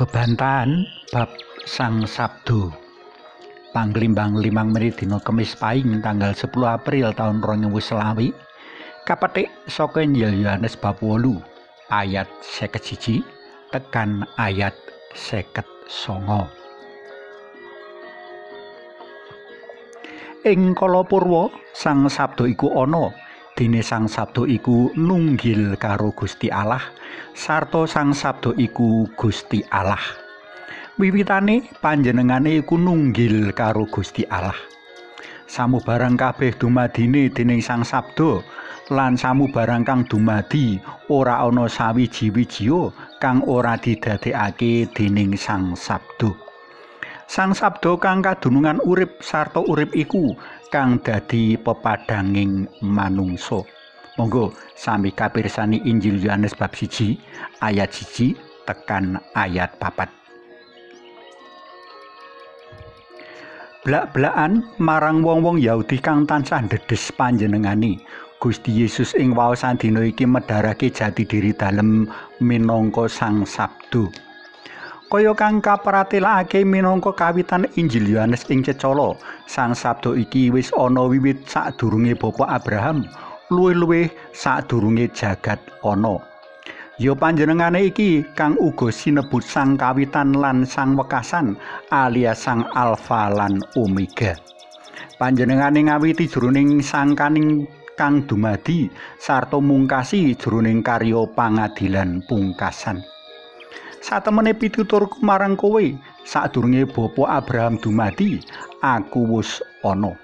Bebantahan bab Sang Sabdo. Panglimbang 5 menit dina Kemis Paing tanggal 10 April taun 2020 kapetik saka Injil Yohanes bab 8 ayat 51 tekan ayat 59. Ing kala purwa Sang Sabdo iku ana, dene Sang Sabdo iku nunggil karo Gusti Allah sarta Sang Sabdo iku Gusti Allah. Wiwitane panjenengane iku nunggil karo Gusti Allah. Samubarang kabeh dumadine dening Sang Sabdo lan samubarang kang dumadi ora ana sawiji-wijiya kang ora didadekake dening Sang Sabdo. Sang Sabdo kang kadunungan urip sarta urip iku kang dadi pepadhanging manungsa. Monggo sami kapirsani Injil Yohanes bab 1 ayat 1 tekan ayat 4. Blak-blakan marang wong-wong Yahudi kang tansah ndedhes panjenengane, Gusti Yesus ing waosan dina iki medharake jati diri dalem minangka Sang Sabdo. Kaya kang kapratelakake minangka kawitan Injil Yohanes ing cecala, Sang Sabdo iki wis ana wiwit sadurunge Bapa Abraham, luwih-luwih sadurunge jagat ana. Ya panjenengane iki kang uga sinebut Sang Kawitan lan Sang Wekasan alias Sang Alfa lan Omega. Panjenengane ngawiti jroning sangkaning kang dumadi sarta mungkasi jroning karya pangadilan pungkasan. Satemene pituturku marang kowe, sadurunge Bapa Abraham dumadi, aku wis ana.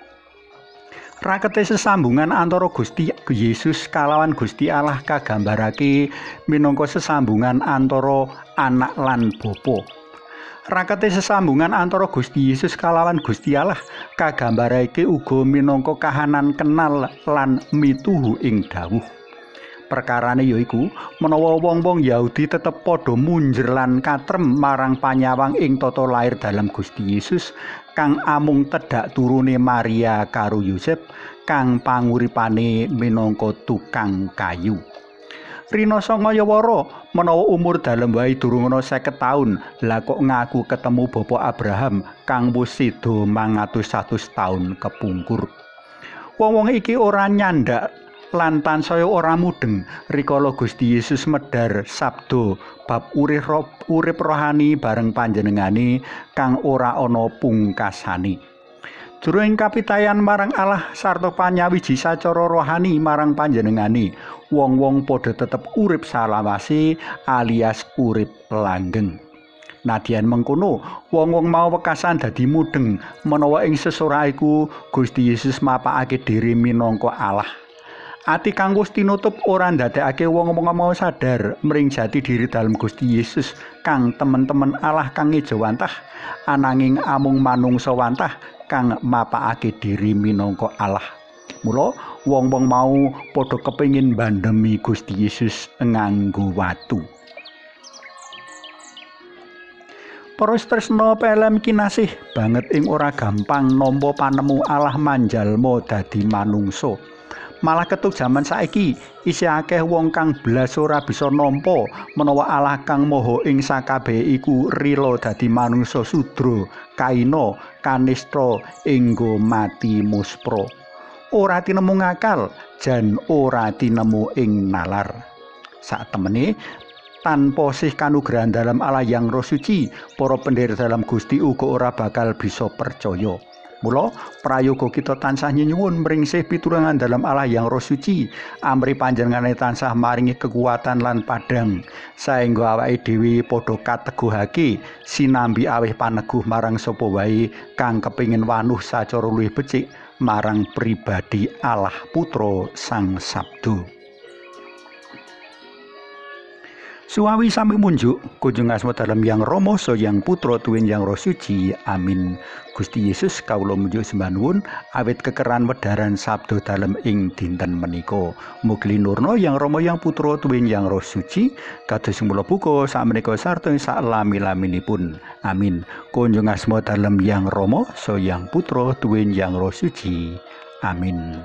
Rakete sesambungan antara Gusti Yesus kalawan Gusti Allah kagambarake minangka sesambungan antara anak lan bapa. Rakete sesambungan antara Gusti Yesus kalawan Gusti Allah kagambarake uga minangka kahanan kenal lan mituhu ing dawuh. Perkarane yaiku menawa wong-wong Yahudi tetep padha munjer lan katrem marang panyawang ing tata lair dalam Gusti Yesus kang amung tedhak turune Maria karo Yosef kang panguripane minangka tukang kayu. Rinasa ngayawara menawa umur dalem wae durung ana 50 taun, lah kok ngaku ketemu Bapa Abraham kang wis seda mangatus-atus taun kepungkur. Wong-wong iki ora nyandak lan tansaya ora mudeng rikala Gusti Yesus medhar sabda bab urip rohani bareng panjenengane kang ora ana pungkasane. Jroning kapitayan marang Allah sarta panyawiji sacara rohani marang panjenengane, wong-wong padha tetep urip salawase alias urip langgeng. Nadyan mengkono, wong-wong mau wekasan dadi mudeng menawa ing sesora iku Gusti Yesus mapakake diri minangka Allah. Ati kang wis tinutup ora ndadekake wong-wong mau sadar mring jati diri dalem Gusti Yesus kang temen-temen Allah kang ngejawantah, ananging amung manungsa wantah kang mapakake diri minangka Allah. Mula wong-wong mau padha kepengin bandemi Gusti Yesus nganggo watu. Para tresna PLM kinasih banget ing ora gampang nampa panemu Allah manjalma dadi manungsa. Malah ketuk jaman saiki isih akeh wong kang blas ora bisa nampa menawa Allah kang maha ing sakabehe iku rila dadi manungsa sudra, kaina, kanista enggo mati muspra. Ora tinemu ngakal, jan ora tinemu ing nalar. Satemene tanpa sih kanugrahan dalam Allah yang Roh Suci, para pendherek dalam Gusti uga ora bakal bisa percaya. Mula prayoga kita tansah nyenyuwun mring sih piturangan dalam Allah yang Roh Suci, amri panjenengane tansah maringi kekuatan lan padhang saengga awake dhewe padha kateguhake sinambi awih paneguh marang sapa wae kang kepengin wanuh sacara luwih becik marang pribadi Allah Putra Sang Sabdo. Suwawi sami munjuk kunjung asma dalem Yang Rama saha Yang Putra tuwin Yang Roh Suci. Amin. Gusti Yesus kawula munjuk sembah nuwun awit kekeran wedharan sabda dalem ing dinten menika. Mugi linurna Yang Rama Yang Putra tuwin Yang Roh Suci kados mula buka sakmenika sarta ing saklami-laminipun. Amin. Kunjung asma dalem Yang Rama saha Yang Putra tuwin Yang Roh Suci. Amin.